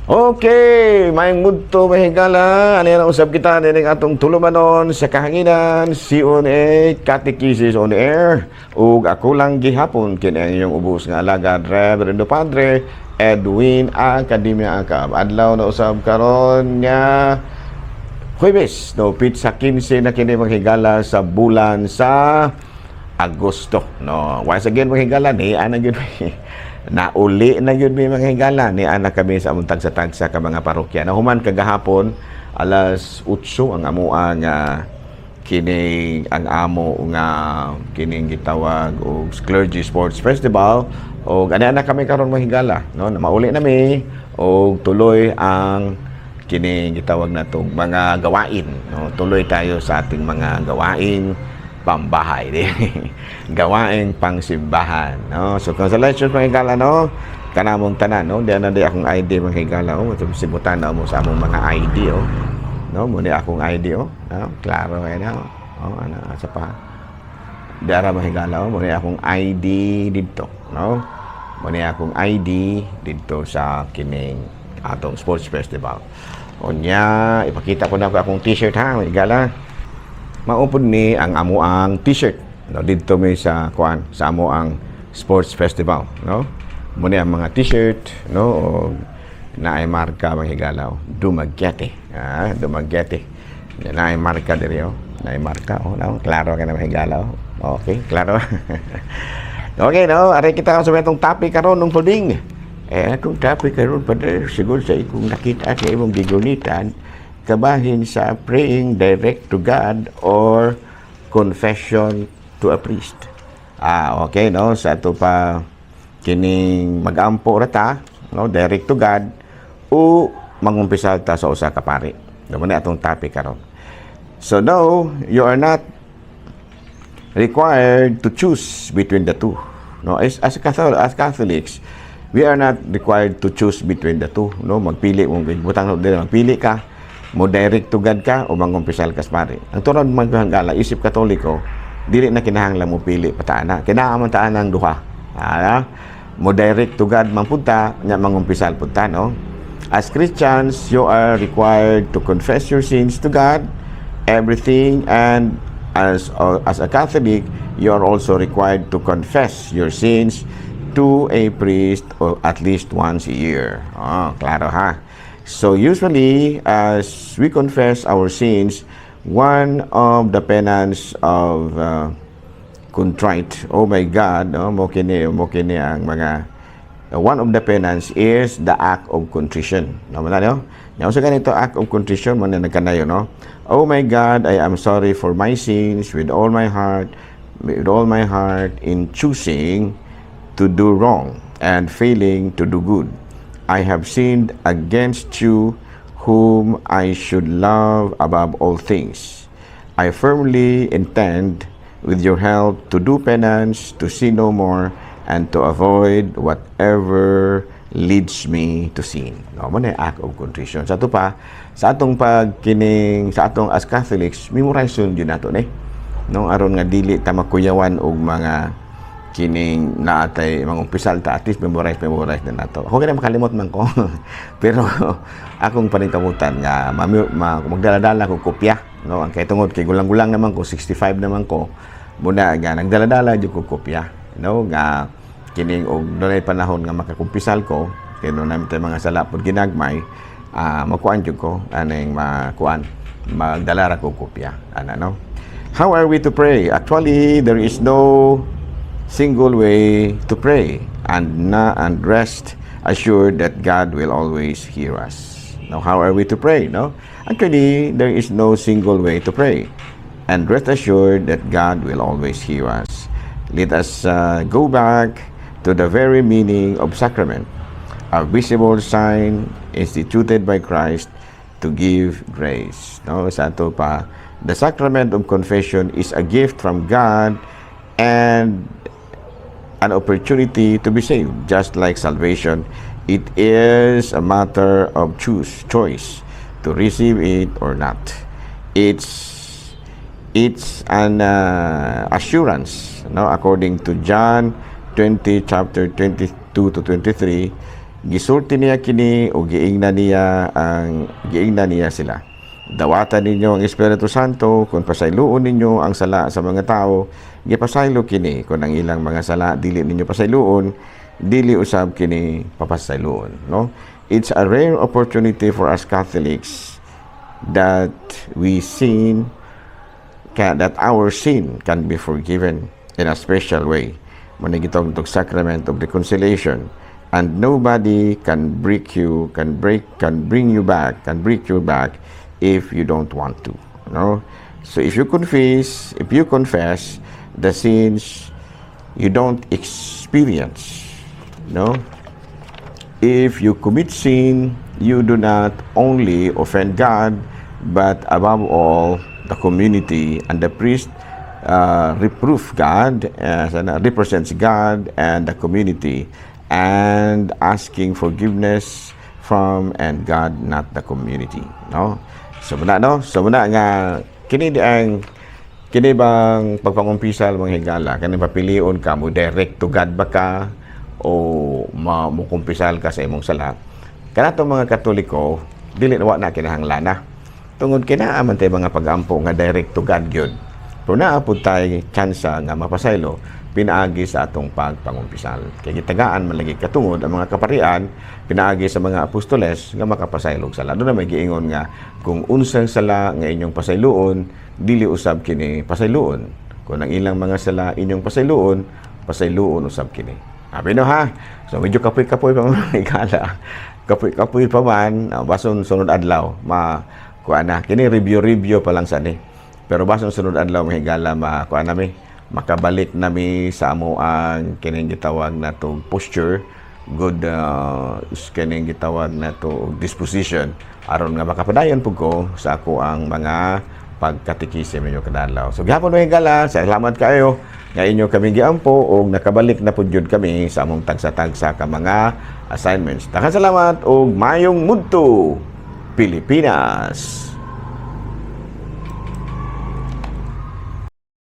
Okay, maayong udto, mga higala. Ano yan, usab kita nining atong tulumanon sa kahanginan, C on 8, Catechesis on Air. Ug ako lang gihapon kini ang inyong ubos nga alagad, Reverendo Padre Edwin Academia Acab. Adlaw na usab karon nga Huwebes, no, petsa 15 na kini, mga higala, sa bulan sa Agosto. No, once again, mga higala, ni ana gyud nauli na gyud mi, mga higala, ni ana kami sa among tagsa-tagsa ka mga parokya. Nahuman kagahapon alas 8 ang amoa nga kining ang amo nga kining gitawag og Clergy Sports Festival og ana na kami karon, mga higala, no, na mauli na mi og tuloy ang kining gitawag natong mga gawain, no. Tuloy tayo sa ating mga gawain pambahay, di gawain pangsimbahan, no. So congratulations, mga higala, no, kanamong tanan, no. Di na di akong ID, mga higala, oh. Sibutan na mo sa among mga ID, oh, no. Mo ni akong ID, oh, no? Klaro kay na, oh. Ana asa pa dara, mga higala, oh. Mo ni akong ID didto, no. Mo ni akong ID didto sa kining atong sports festival. Unya ipakita ko na ko akong T-shirt ha, mga higala. Mao pod ni ang amoang T-shirt, no, didto mi sa kuan sa amoang sports festival, no. Mo ni ang mga T-shirt, no, og naay marka, mga higala, oh. Dumaguete, ah, Dumaguete. Naay marka diri, oh. Naay marka, oh, no. Klaro ka na, mga higala, oh. Okay, klaro. Okay, no, ari kita sa atong topic karon nung puding. Eh, atong topic karon, Padre, siguro sa ikong nakita sa imong gigunitan, kabahin sa praying direct to God or confession to a priest. Ah, okay, no? Sa ato pa kining mag-ampo ra ta, no, direct to God o mangumpisal ta sa usa ka pari. Mao na atong topic karon. So no, you are not required to choose between the two. No, as Catholics, we are not required to choose between the two. No, magpili mo butang dili magpili ka, mo direct to God ka o mangumpisal ka sa pari. Ang turon, mga higala, isip Katoliko, dili na kinahanglan mo pili pa ta ana. Kinahanglan man ta ang duha. Ah, mo direct to God man pud ta, nya mangumpisal pud ta, no? As Christians, you are required to confess your sins to God, everything, and as a Catholic, you are also required to confess your sins to a priest or at least once a year. Oh, klaro ha. So usually, as we confess our sins, one of the penance of contrite, oh my God, no, mo kini ang mga one of the penance is the act of contrition. No, mo na, no? Now, sa ganito act of contrition, mo na nagkanayo, no? "Oh my God, I am sorry for my sins with all my heart, with all my heart in choosing to do wrong and failing to do good. I have sinned against you, whom I should love above all things. I firmly intend, with your help, to do penance, to sin no more, and to avoid whatever leads me to sin." No, mo na yung act of contrition. Sa ato pa, sa atong pagkining, sa atong as Catholics, memorize yun nato ni. No, aron nga dili ta makuyawan og mga kining naatay mangumpisal ta, at least memorize memorize na nato. Ako kaya makalimot man ko. Pero akong paningkamutan nga magdala-dala ko kopya, no? Ang kay tungod kay gulang-gulang naman ko, 65 naman ko, muna nga nagdala-dala jud ko kopya, no, nga kining og dunay panahon nga makakumpisal ko kay no namin tay mga sala pud ginagmay, makuan jud ko aning makuan, magdala ra ko kopya ana, no. How are we to pray? Actually, there is no single way to pray and rest assured that God will always hear us. Now, how are we to pray? No? Actually, there is no single way to pray and rest assured that God will always hear us. Let us go back to the very meaning of sacrament, a visible sign instituted by Christ to give grace. No, sa ato pa, the sacrament of confession is a gift from God and an opportunity to be saved. Just like salvation, it is a matter of choice to receive it or not. It's an assurance, no? According to John 20, chapter 22 to 23, Gisulti niya kini o giingna niya sila, "Dawatan ninyo ang Espiritu Santo. Kung pasayloon ninyo ang sala sa mga tao, gipasaylo kini. Kung ang ilang mga sala dili ninyo pasayloon, dili usab kini papasayloon," no? It's a rare opportunity for us Catholics that our sin can be forgiven in a special way. Mao gitawag tog sacrament of reconciliation, and nobody can break you can break can bring you back, can break you back if you don't want to, no? So if you confess the sins, you don't experience, no? If you commit sin, you do not only offend God, but above all, the community, and the priest reproof God, represents God and the community, and asking forgiveness from and God, not the community. No? So muna, no? So muna nga kini di ang kini bang pagpangumpisal, mga higala, kani papilion ka mo direct to God ba ka o mukumpisal ka sa imong sala. Kanatong mga Katoliko, dili na, wa na kinahanglan na. Tungod kinaa man tay mga pagampo nga direct to God gyud. Pero naa pud tay tsansa nga mapasaylo pinaagi sa atong pagpangumpisal. Kay gitagaan man lagi katungod ang mga kaparian pinaagi sa mga apostoles nga makapasaylog sala. Doon na may giingon nga kung unsang sala nga inyong pasayloon, dili usab kini pasayloon. Kung ang ilang mga sala inyong pasayloon, pasayloon usab kini. Abi no ha. So medyo kapoy-kapoy pa man, higala. Kapoy-kapoy pa man, bason sunod adlaw ma kuan na kini, review-review pa lang sa ni. Pero bason sunod adlaw, mga higala, ma kuan na mi, makabalik na mi sa amo ang kining gitawag na to posture, good kining gitawag na to disposition, aron nga makapadayon pud ko sa ako ang mga pagkatikisi ninyo kadalaw. So gihapon, mga higala, salamat kayo nga inyo kami giampo og nakabalik na pud jud kami sa among tagsa-tagsa ka mga assignments. Daghang salamat og mayong mudto, Pilipinas.